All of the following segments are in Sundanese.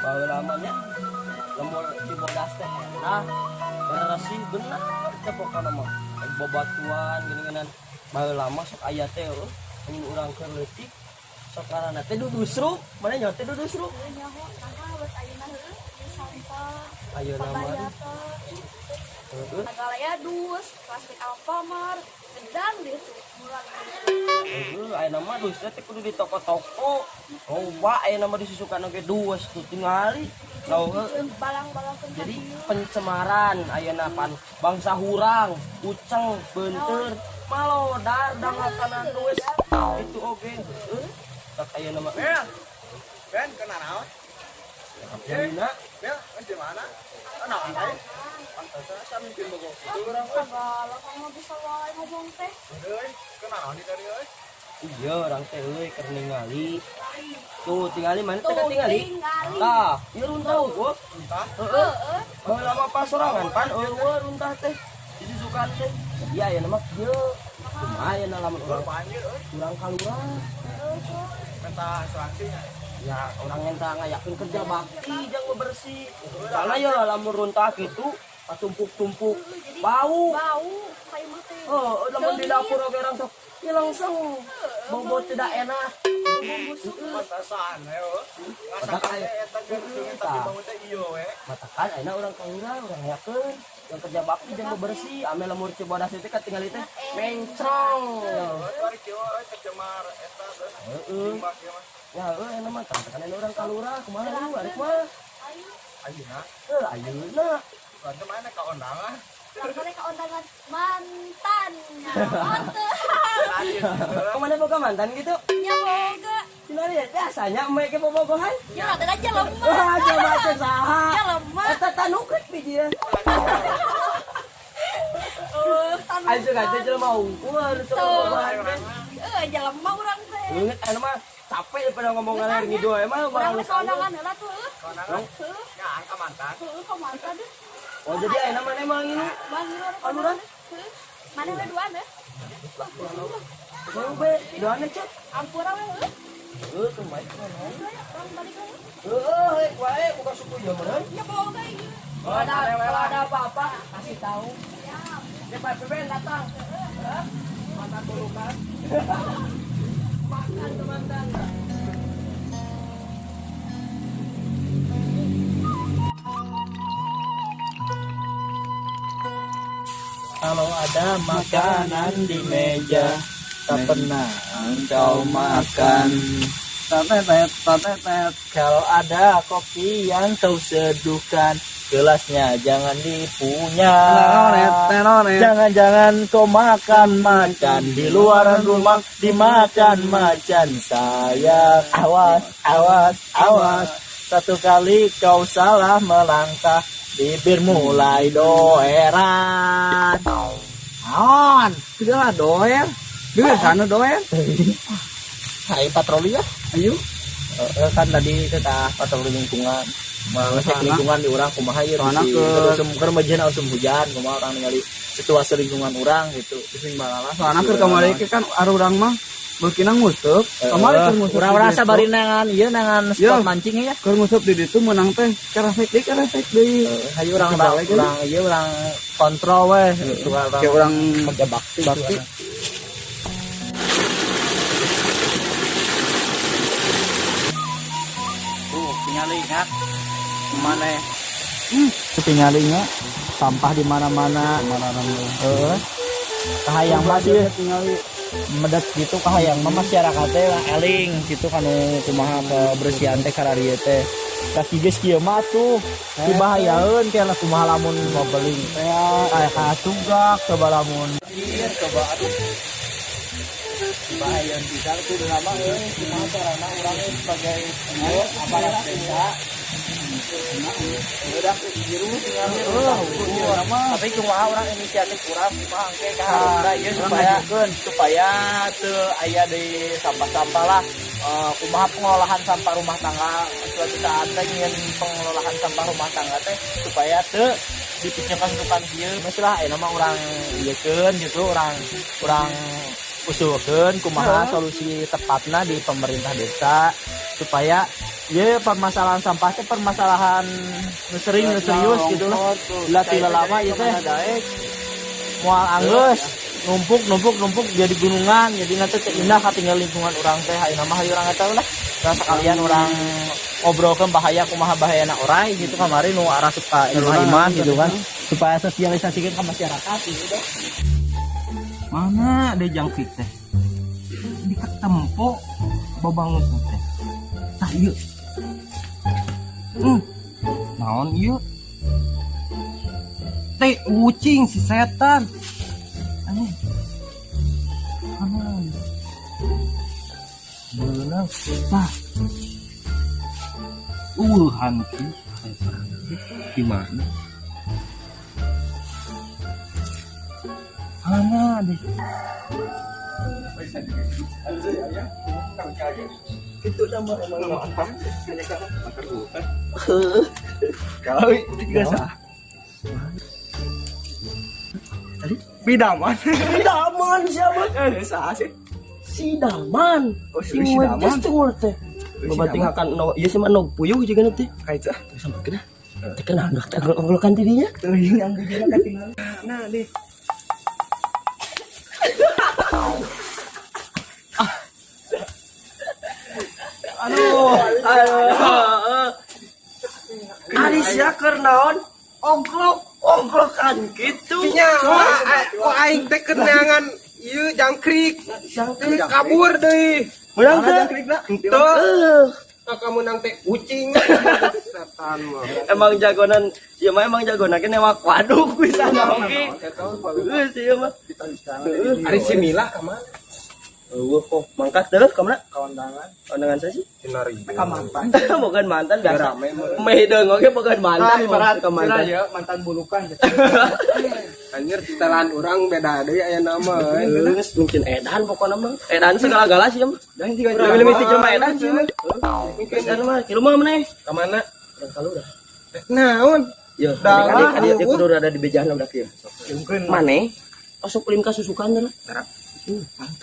Baheula mah nya lembur Cibodas teh endah, bersih bener teh pokona mah. Bobatuan geuningan baheula mah sok aya teh heuh, lamun urang keur leutik sok ngaranna teh dudusruk. Mana nyaho teh dudusruk? Heuh, nyaho, naha buat ayeuna heuh, di sampah. Ayeuna mah Papaya teh. Heeh. Sagalaya dus, plastik Alfamart, gedang gitu. Murah. Heeh, ayeuna mah dus teh kudu di toko-toko. Loba ayeuna mah disusukan oge dus tuh tingali. Lau heueuh. Balang-balang. Jadi pencemaran ayeuna pan bangsa hurang, uceng, beunteur, malodar dangakanan dus. Itu oge heueuh. Tak ayeuna mah. Bel, Ben, kena naon? Ayeuna Bel, geus di mana? Naon teh? Pantesan asa mimpi bogoh kitu urang euy. Sagala kamu bisa wae ngomong teh. Euy, kena naon di tadi euy? Iya, urang teh euy keur ningali. Tuh tingali mana teh tingali? Tingali. Tah, ieu runtah unggul. Entah. Heeh. Baheula mah pasorangan pan eueuh runtah teh. Disusukan teh. Jadi ayeuna mah kieu. Kumaha ayeuna lamun urang Banjir euy. Urang kaluar? Minta asuransi nya. Ya orang enta ngayakeun kerja bakti jang bebersih. Soalnya ya lamun runtah gitu patumpuk-tumpuk bau. Bau kayak mah teh. Oh, lamun di dapur oge orang sok ya langsung bau tidak enak. Pantesan euy. Matak Ngasaan eta ge sungai tapi bau teh ieu we. Matakan ayeuna urang kaluar, urang ngayakeun yang kerja bakti jang bebersih ame lemur Cibodas itu kan tinggal itu mencrong. Euy, bari kieu euy tercemar eta teh. Heeh. Limbah kieu mah. Ya heueuh ayeuna mah tah kan urang kalurah kumaha lu arek mah? Ayo. Ayeuna. Heuh, ayeuna. Bantu mana ka undangan? Langsung ke undangan mantan. Mantan. Kemana boga mantan gitu? Ya boga. Gimana ya? Biasanya emek ke bobogohan. Ya ada aja lemah. Wah, coba teh saha? Ya lemah. Eta tanukrit biji ya. Oh, tanu. Ayo aja jelema unggul sok bobogohan teh. Eh, jelema urang teh. Ingat anu mah capek daripada ngomong ngalir ngidul emang Urang mah. teh ka undangan heula tuh. Heuh. Kondangan. Heuh, Ya, ka mantan. heuh ka mantan deh. Oh, jadi ayeuna mana emang ini? Bang, urang Ka lurah? Heuh. Mana we duaan eh? Mau be, doane cek. Ampura we heuh. Heuh, tuh baik mana? Urang balik we. Heuh, heuh, wae buka suku ieu meureun. Ya boga ieu. Kalau ada apa-apa kasih tahu. Ya Pak Ben datang. Hah? Mata tulukan. Makan teman-teman. Kalau ada makanan di meja, tak pernah engkau makan. Tetet, tetet. Kalau ada kopi yang kau seduhkan, gelasnya jangan dipunya. Jangan-jangan kau makan macan di luar rumah, dimakan macan sayang. Awas, awas, awas. Satu kali kau salah melangkah, bibir mulai doeran. Naon? Sudah doer. Di sana doer. Hai, patroli ya. Ayo. Kan tadi kita patroli lingkungan. Ngecek Soalna- lingkungan di urang kumaha ieu soalna bisi ke- keur majian usum hujan kumaha urang ningali situasi lingkungan urang gitu. Sing balalah. Soalna keur kamari ke kan arurang mah beukina nguseup. Kamari keur nguseup. Urang di rasa ditu. bari nangan ieu nangan spot Yo. mancing ya. Keur nguseup di ditu meunang teh keresek deui, keresek deui. Hayu urang Balik, urang ieu urang kontrol weh gitu urang Kayak orang kerja bakti. Bakti. Tuh, tingali nya. Mana? Tingali nya sampah di mana-mana. Heeh. Kahayang mah sih Tingali. Medet gitu kahayang mah masyarakat teh lah eling gitu kanu kumaha kebersihan teh kararieu teh. Kaki geus kieu mah tuh dibahayaeun teh lah kumaha lamun mau beling teh aya kasugak coba lamun coba, aduh, bahayaeun pisan tuh nama euy. Kumaha carana urang sebagai ieu aparat desa udah tapi kumaha urang inisiatif urang kumaha engke ka hareupeuna ieu supaya supaya teu aya di sampah-sampah lah. Kumaha pengolahan sampah rumah tangga suatu saat teh ingin pengelolaan sampah rumah tangga teh supaya teu dipicen-picen kieu. Geus lah, ayeuna mah urang ieukeun gitu, urang urang usulkeun kumaha solusi tepatna di pemerintah desa supaya Ya, permasalahan sampah teh permasalahan nu sering, nu serius gitu lah. Bila tidak lama ieu teh moal anggeus, numpuk numpuk numpuk jadi gunungan, jadi nanti teu indah katinggal lingkungan urang teh. Ayeuna mah hayu urang eta lah. Nah, sekalian urang ngobrolkeun bahaya, kumaha bahayana orai gitu, kamari nu arasup ka imah-imah gitu kan, supaya sosialisasikeun ke masyarakat gitu deh. Mana ada jangkrik teh? Di ketempo babangun teh. Tah ieu. Naon ieu? Teh ucing si setan. Aneh. Aneh. Beunang. Tah. Hantu. Gimana? Mana deh? Itu nama emang apa? Kalau itu juga sah. Bidaman. Daman siapa? Eh, sah sih. Si Daman. Oh, si si Daman. Wedes tuh teh. Si Babating akan no, ieu sih mah nog puyuh juga nanti. Kayak Terus sampai kena. Teh kena anggok teh anggok-anggokan tidinya. Teuing yang gede katinggalan. Nah, deh. Aduh. Aduh. Ari sia keur naon? Ongklok, ongklokan gitu. Nya, kok aing teh keunangan ieu jangkrik. Jangkrik. Kabur deui. Menang teh. Henteu. Eh, Kamu menang teh ucing. Setan mah. Emang jagonan, ieu mah emang jagonan ke newak waduk bisa oke. Heeh, sih ieu mah. Ari si Mila ka mana? Eueuh kok mangkat terus ka mana? Kawandangan. Kondangan saya sih. Sinari. Mantan. Bukan mantan biasa. Rame meureun. Meh deung oge bukan mantan, Ah, ibarat ke mantan. ya, mantan bulukan. Anjir setelan urang beda deui aya nama euy. Geus mungkin edan pokokna mah. Edan segala-gala sih mah. Dan juga Lebih lebih ti jelema edan sih mah. Mungkin edan mah kilu mah maneh. Ka mana? Urang kalurah. Naon? Yo, Dah, adik adik eueuh. kudu rada di bejana udah kieu. Mungkin Maneh osok ulin ka susukan teh.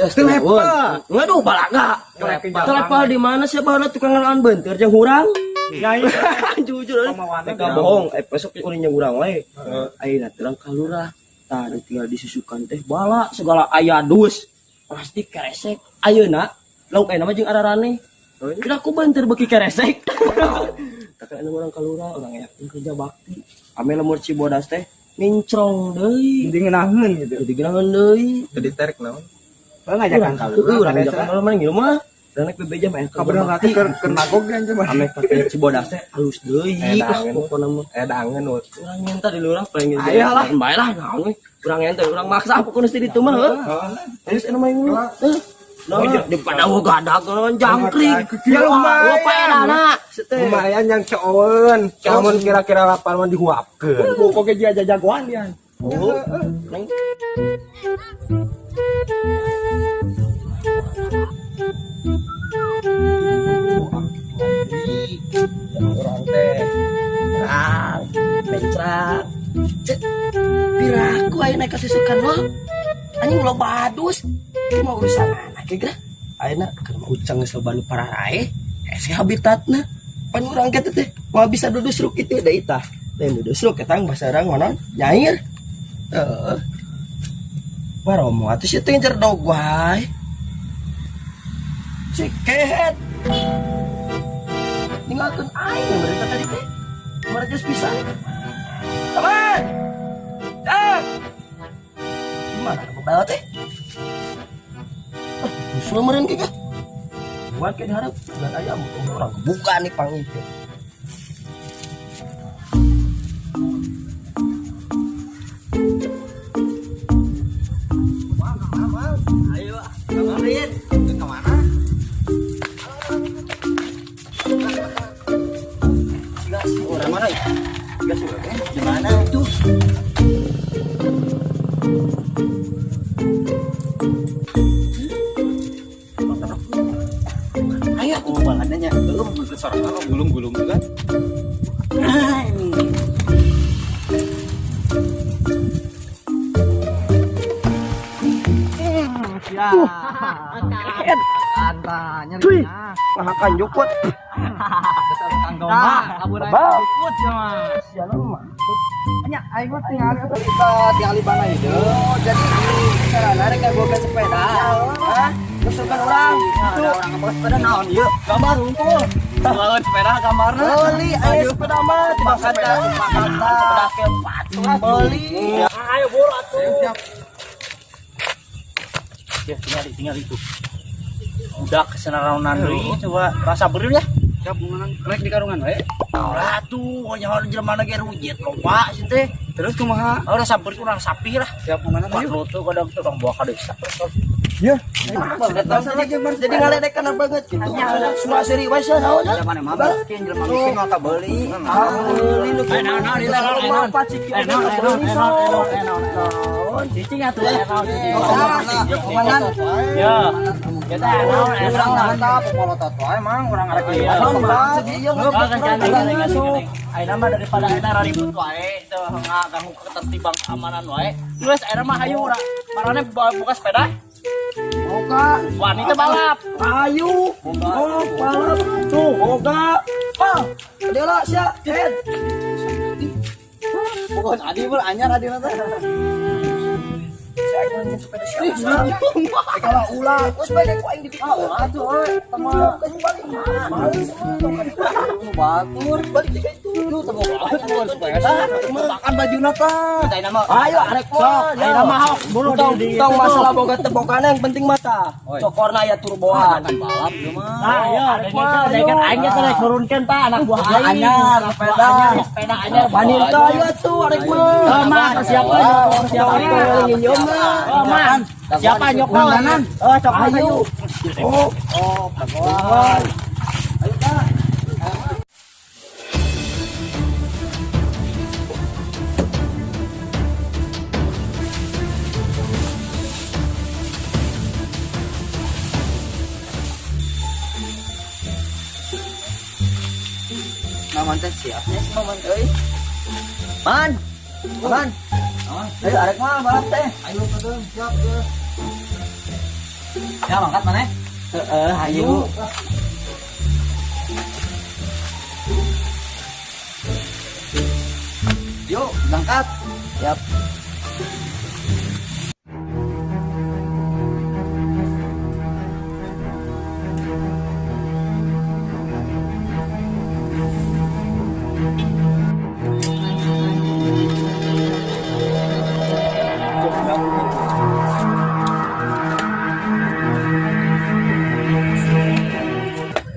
Tes Telepal. Ngaduh balaga. Telepal. Telepal di mana sih baheula tukang ngalaan beunteur jeung hurang? Nyai. Jujur Pamawana mereka bohong, eh besok ulin jeung urang wae. Ayeuna terang ka lurah. Tah tinggal disusukan teh bala segala aya dus. Plastik keresek. Ayeuna lauk ayeuna mah jeung ararane. Kira aku beunteur beuki keresek. Kakak anu urang ka lurah, urang yakin kerja bakti. Ame lemur Cibodas teh mincrong deui. Jadi ngeunaheun gitu. Jadi geunangan deui. Jadi tarik naon? Bang ngajakan kalau. Heeh, urang ngajakan kalau mana ngilu mah. Dan naik bebeja mah kerja Kabar bakti. nanti keur nagog kan cuma. Ame pakai Cibodas teh halus deui. Edan. Ah, pokona mah. Aya dangen ut. Urang nyenta di lurah paling gitu. Aya lah. Bae lah naon we. Urang nyenta urang maksa pokona di ditu mah heuh. Geus anu mah heuh. Nah, di pada gadag naon jangkrik. Ya lumayan. Lupa edana. Lumayan yang ceoeun. Lamun kira-kira lapar mah dihuapkeun. Pokoknya dia jagoan dia. Oh, neng. Urang teh. Rang, mencrak. Cek, piraku ayeuna ka susukan lo. Anjing lo badus. Ieu mah urusan anak ge geura. Ayeuna keur mah ucang geus loba nu pararae, hese habitatna. Pan urang kitu teh moal bisa dudusruk kitu da itah. Lain dudusruk eta bahasa urang mah naon? Nyair. Heeh. Baromo atuh sia teh ngejar dog wae. Si kehet. Tinggalkeun aing mereka tadi teh. Mereka pisan. Teman. Eh. Gimana bebal teh? Ah, musuh meureun kieu. Buat ke diharap bukan ayam orang kebuka nih pang itu. Ayo, kemarin Kemana? Gas, orang mana ya? Gas udah, eh? Gimana itu? Ayo, Oh, bahannya belum suara apa gulung-gulung juga. Nah, ini. Ya. Cuy, ngahakan jukut. Kang Domba, kabur aja ikut sama. Siapa mah? Nya aing mah tinggal kita tinggal di mana itu. Oh, jadi carana rek boga sepeda. Hah? Nusukan urang. Ada orang ngeboga sepeda naon ieu? Gambar unggul. Bangun sepeda gambarna. Beli aya sepeda mah tibang kata Sepeda ke patu. Beli. Ayo buru atuh. Ya, tinggal tinggal itu. Udah kesenaraunan deui coba rasa beureum ya. Siap menang rek di karungan we. Ulah tuh, jelema jelema ge rujit loba sih teh. Terus kumaha? Oh, rasa beureum urang sapi lah. Siap menang Wah, lu tuh kadang tuh orang bawa ka desa. Ya. Jadi ngaledekan banget gitu. Surah seri wae sia naon? Mana mah miskin jelema miskin mah kabeli. Beli lu. Eh, naon naon itu naon naon. Eh, naon naon naon naon naon. Cicing atuh eh, naon cicing. Kumaha? Ya. Ya teh naon eh, Urang naon. mantap polotot wae mang urang arek Iya. Ayeuna mah daripada ayeuna raribut wae teu ngaganggu ketertiban keamanan wae. Geus ayeuna mah hayu urang. Marane buka sepeda. Boga. Wani teh balap. Ayo. Oh, balap. Tuh, boga. Pang. Dela sia. Head. Bukan adi bul anyar adi mah teh. Kalau ulah, terus balik ku aing dipitu. Atuh euy, Teman, balik. Balik batur. Balik tiga itu. Lu teu boga bukan sepeda. Makan bajuna tah. Ayeuna mah. Ayo arek Sok, ayeuna mah hok buru di Tong masalah boga tebokana yang penting mata. Cokorna aya turboan. Kan balap ieu mah. Nah, ya, dengan aing ge teh turunkeun tah anak buah aing. Anyar sepeda. Sepeda anyar. Wanita ayo tuh arek mah. Oh, mah siapa siapa? Nginjem mah. Oh, mah. Siapa nyokol? Oh, cok ayo. Oh, Oh, pagoan. Maman teh siapnya si Maman euy. Man. Man. Ayo arek mah balap teh. Ayo kedeung siap geus. Ya mangkat maneh. Heeh, hayu. Yuk, berangkat. Siap.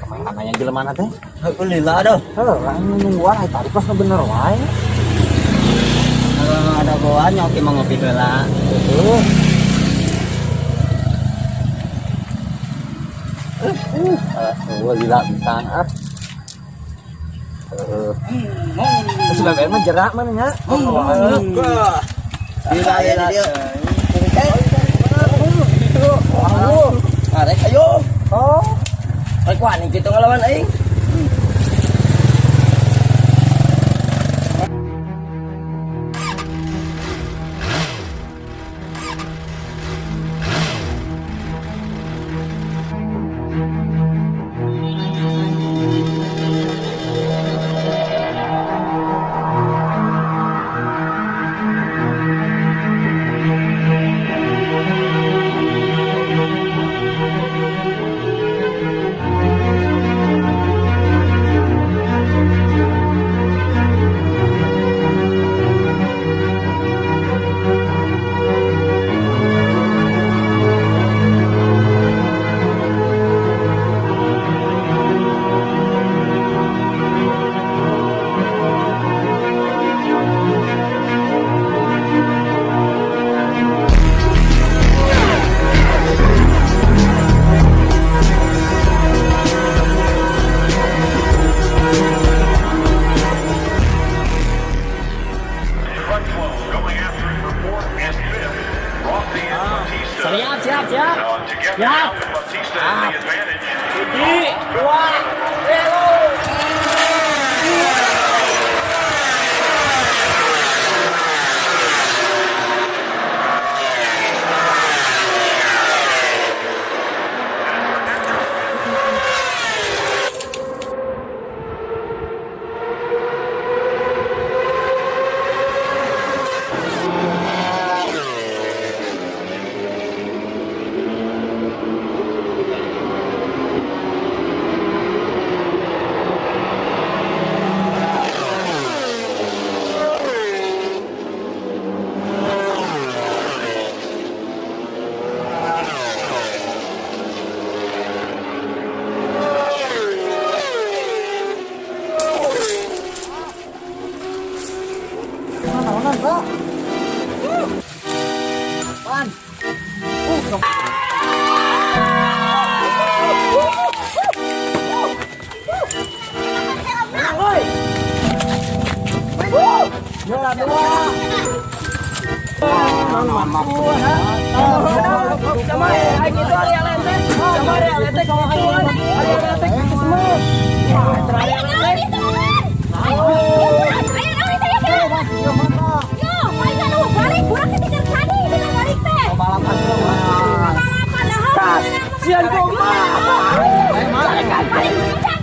Kemana jelema mana teh? Heuh lila aduh. Heuh, aing nungguan ai tadi pas bener wae. Kalau ada bawaan nyoki mau ngopi heula. Heeh. Oh, lila pisan ah. Heeh. Terus BBM mah jerak mana nya? Lila ya dia. Arek ayo. Oh. Arek wani kitu ngelawan aing. Pak. Man. Woi. Juara dua. Sama ya, aing itu area lentek. Sama area lentek gitu. Area lentek gitu semua. Ayo naon itu, Man? Ayo, ayo naon itu ya, Kak? Yo, palingan eueuh balik kurang ketikar tadi, bener balik teh. Balapan dulu. Balapan dah. Sian kumaha? Balik, balik, Cang.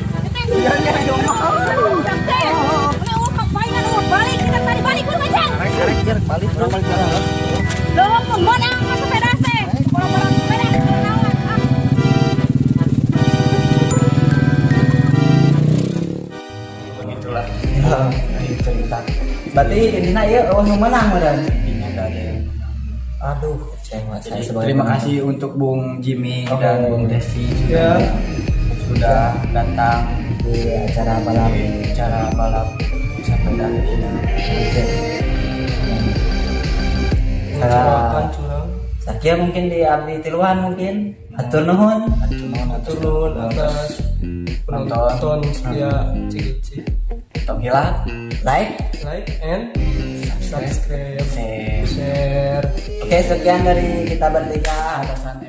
Cang teh. Palingan eueuh balik kita tadi balik kudu Cang. Balik, balik, balik. Loh, menang ka sepeda teh. Boro-boro sepeda naon. Ah. Begitulah Cerita. Berarti intinya ya oh nu menang meureun. Intinya gak ada yang menang. Aduh, kecewa saya Jadi, sebagai terima penonton. kasih untuk Bung Jimmy Oke. dan Bung Desi sudah datang di acara balap. Di acara balap sepeda ini. Oke. Mengecewakan, curang. Sakieu mungkin di abdi tiluan mungkin. Hatur nuhun. Hatur nuhun, Hatur nuhun atas penonton setia CGC. Tong hilap, Like. Like and subscribe, share. share. Oke, sekian dari kita bertiga. Atasan